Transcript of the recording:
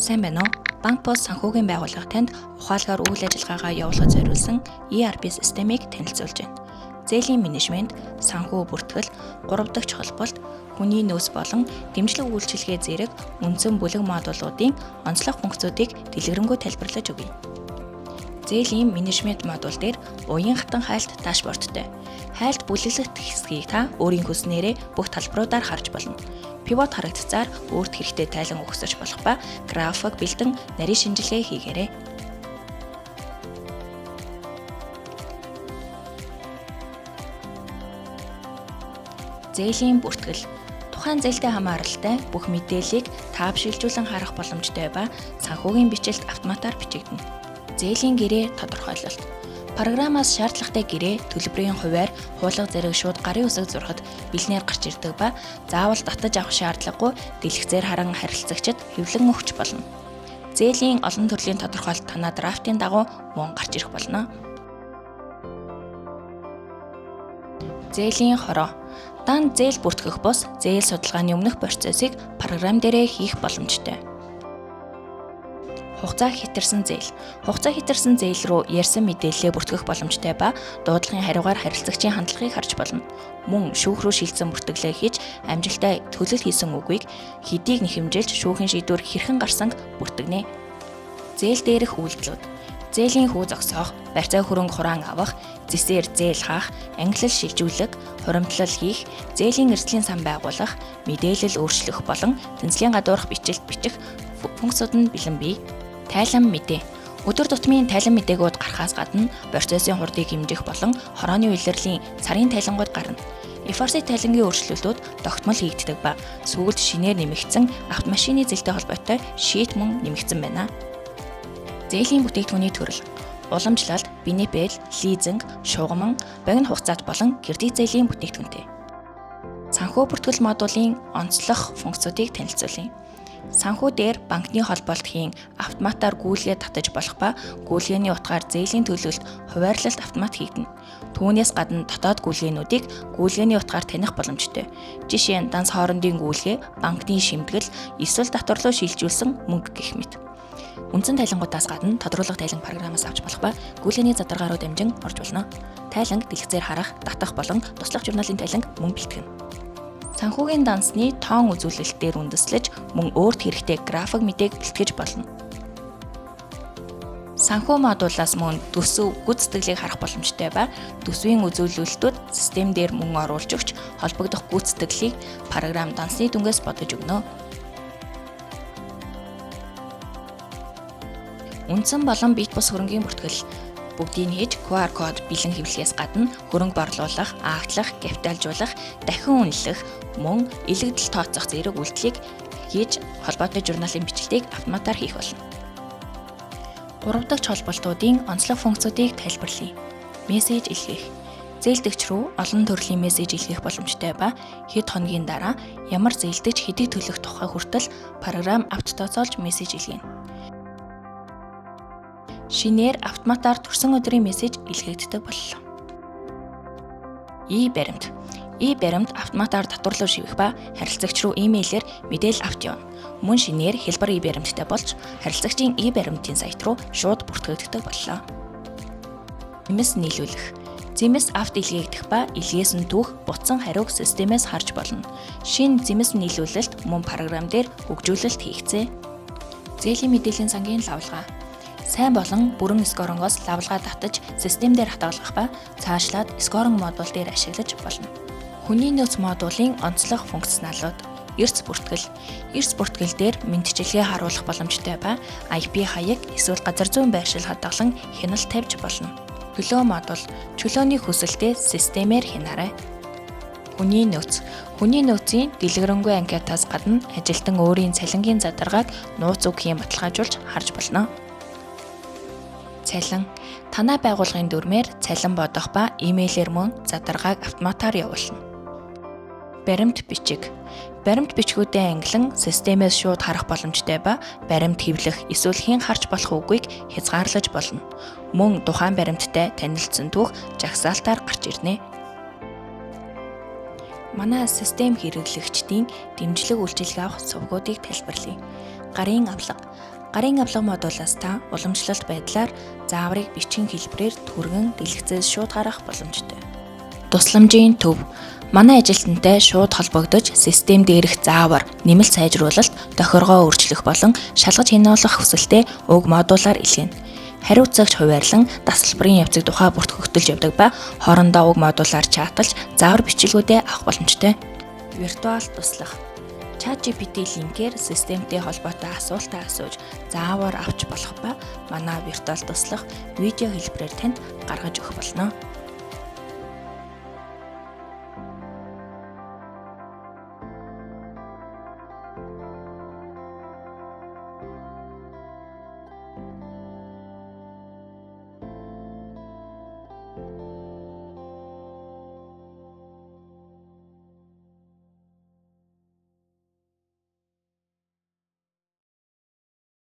Сайн байна уу? Банк бус санхүүгийн байгууллага танд ухаалгаар үйл ажиллагаагаа явуулахад зориулсан ERP системийг танилцуулж байна. Зээлийн менежмент, санхүү бүртгэл, гуравдагч холболт, хүний нөөц болон дэмжлэг үйлчилгээ зэрэг үндсэн бүлэг модулуудын онцлог функцүүдийг дэлгэрэнгүй тайлбарлаж өгье. Зээлийн менежмент модуль дээр уян хатан хайлт dashboard тай. Хайлт бүлэглэх хэсгийг та өөрийн хүснээрээ бүх талбаруудаар харж болно. Pivot харагдцаар өөрт хэрэгтэй тайлан өгсөж болох ба график бэлдэн нарийн шинжилгээ хийгээрэй. Зээлийн бүртгэл. Тухайн зээлтэй хамааралтай бүх мэдээллийг tab шилжүүлэн харах боломжтой ба санхүүгийн бичлэлт автоматар бичигдэнэ. Зээлийн гэрээ тодорхойлолт. Програмаас шаардлагатай гэрээ, төлбөрийн хувиар, хуулга зэрэг шууд гарын үсэг зурахад бэлнээр гарч ирдэг ба заавал татаж авах шаардлагагүй дэлгэцээр харан харилцагчид хэвлэн өгч болно. Зээлийн олон төрлийн тодорхойлолт танай драфтын дагуу мөн гарч ирэх болно. Зээлийн хороо. Дан зээл бүртгэх бус зээл судалгааны өмнөх процессыг програм дээрээ хийх боломжтой. Хугацаа хэтэрсэн зээл. Хугацаа хэтэрсэн зээл рүү ярьсан мэдээллээ бүртгэх боломжтой ба дуудлагын хариугаар харилцагчийн хандлагыг харж болно. Мөн шүүх рүү шилжсэн бүртгэлээ хийж амжилттай төлөл хийсэн үгүйг хэдийг нэхэмжилж шүүхийн шийдвэр хэрхэн гарсанг бүртгэнэ. Зээл дээрх үйлдэлүүд. Зээлийн хүү зогсоох, барьцаа хөрөнгө хураан авах, зэсээр зээл хаах, ангилал шилжүүлэх, хуримтлал хийх, зээлийн эрсдлийн сан байгуулах, мэдээлэл өөрчлөх болон тэнцлийн гадуурх бичлэлт бичих функцүүд нь бэлэн бий. Тайлан мэдээ. Өдөр тутмын тайлан мэдээгүүд гарахаас гадна процессын хурдыг хэмжих болон хорооны улирлын сарын тайлангууд гарна. FRC тайлангийн өөрчлөлтүүд тогтмол хийгддэг ба сүүлд шинээр нэмэгдсэн автомашины зээлтэй холбоотой sheet мөн нэмэгдсэн байна. Зээлийн бүтээгдэхүүний төрөл. Уламжлалт, бенефил, лизинг, шугаман, богино хугацаат болон кредит зээлийн бүтээгдэхүүнтэй. Санхүү бүртгэл модулийн онцлог функцүүдийг танилцуулъя. Санхүү дээр банкны холбоолт хийн автоматар гүйлгээ татаж болох ба гүйлгээний утгаар зээлийн төлөлт, хуваарлалт автомат хийгдэнэ. Түүнээс гадна дотоод гүйлгээнүүдийг гүйлгээний утгаар таних боломжтой. Жишээ нь данс хоорондын гүйлгээ, банкны шимтгэл, эсвэл татвар руу шилжүүлсэн мөнгө гэх мэт. Үндсэн тайлангуудаас гадна тодруулах тайлан програмаас авч болох ба гүйлгээний задаргаа руу дамжин орж болно. Тайланг дэлгэцээр харах, татах болон туслах журналын тайланг мөн бэлтгэнэ. Санхүүгийн дансны тоон үзүүлэлт дээр үндэслэж мөн өөрт хэрэгтэй график мэдээг бэлтгэж болно. Санхүү модулаас мөн төсөв гүйцэтгэлийг харах боломжтой ба төсвийн үзүүлэлтүүд систем дээр мөн оруулж өгч холбогдох гүйцэтгэлийг програм дансны дүнгээс бодож өгнө. Үндсэн болон бит бус хөрөнгийн бүртгэл бүгдийг хийж QR код бэлэн хэвлэхээс гадна хөрөнгө борлуулах, актлах, капиталжуулах, дахин үнэлэх, мөн илэгдэл тооцоох зэрэг үйлдэлийг хийж холбоотой журналын бичлэлтийг автоматар хийх болно. Гуравдагч холболтуудын онцлог функцүүдийг тайлбарлая. Мессеж илгээх. Зээлдэгч рүү олон төрлийн мессеж илгээх боломжтой ба хэд хоногийн дараа ямар зээлдэгч хэдийг төлөх тухай хүртэл програм авто тооцоолж мессеж илгээнэ. Шинээр автоматар төрсөн өдрийн мессеж илгээгддэг боллоо. E-баримт. E-баримт автоматар татвар руу шивэх ба харилцагч руу имэйлээр мэдээлэл авч явна. Мөн шинээр хялбар e-баримттай болж харилцагчийн e-баримтын сайт руу шууд бүртгэгддэг боллоо. Зэмс нийлүүлэх. Зэмс авт илгээгдэх ба илгээсэн түүх буцсан хариуг системээс харж болно. Шинэ зэмс нийлүүлэлт мөн програм дээр хөгжүүлэлт хийгдсэн. Зээлийн мэдээллийн сангийн лавлгаа. Сайн болон бүрэн scoring оос лавлгаа татаж систем дээр хадгалах ба цаашлаад scoring модуль дээр ашиглаж болно. Хүний нөөц модулийн онцлог функционалууд. Эрс бүртгэл. Эрс бүртгэл дээр мэндчилгээ харуулах боломжтой ба IP хаяг эсвэл газар зүйн байршил хадгалан хяналт тавьж болно. Чөлөө модуль. Чөлөөний хүсэлтээ системээр хянаарай. Хүний нөөц. Хүний нөөцийн дэлгэрэнгүй анкетаас гадна ажилтан өөрийн цалингийн задаргааг нууц үг хийн баталгаажуулж харж болно. Цалин. Танай байгууллагын дүрмээр цалин бодох ба имэйлээр мөн задаргааг автоматар явуулна. Баримт бичиг. Баримт бичгүүдээ ангилан системээс шууд харах боломжтой ба баримт хэвлэх эсвэл хэн харж болох үгүйг хязгаарлаж болно. Мөн тухайн баримттай танилцсан түүх жагсаалтаар гарч ирнэ. Манай систем хэрэглэгчдийн дэмжлэг үйлчилгээ авах сувгуудыг тайлбарлая. Гарын авлага. Гарын авлага модулаас та уламжлалт байдлаар зааврыг бичгийн хэлбэрээр түргэн дэлгэцээс шууд гаргах боломжтой. Тусламжийн төв. Манай ажилтнтай шууд холбогдож, систем дээрх заавар, нэмэлт сайжруулалт, тохиргоо өөрчлөх болон шалгаж хянуулах хүсэлтээ уг модулаар илгээнэ. Хариуцагч хуваарлан дасалбарын явцыг тухай бүрт хөтөлж явдаг ба хоорондоо уг модулаар чаталж, заавар бичлэгүүдээ авах боломжтой. Виртуал туслах. ChatGPT линкээр системтэй холбоотой асуултаа асууж, заавар авч болох ба манай виртуал туслах видео хэлбэрээр танд гаргаж өгөх болно.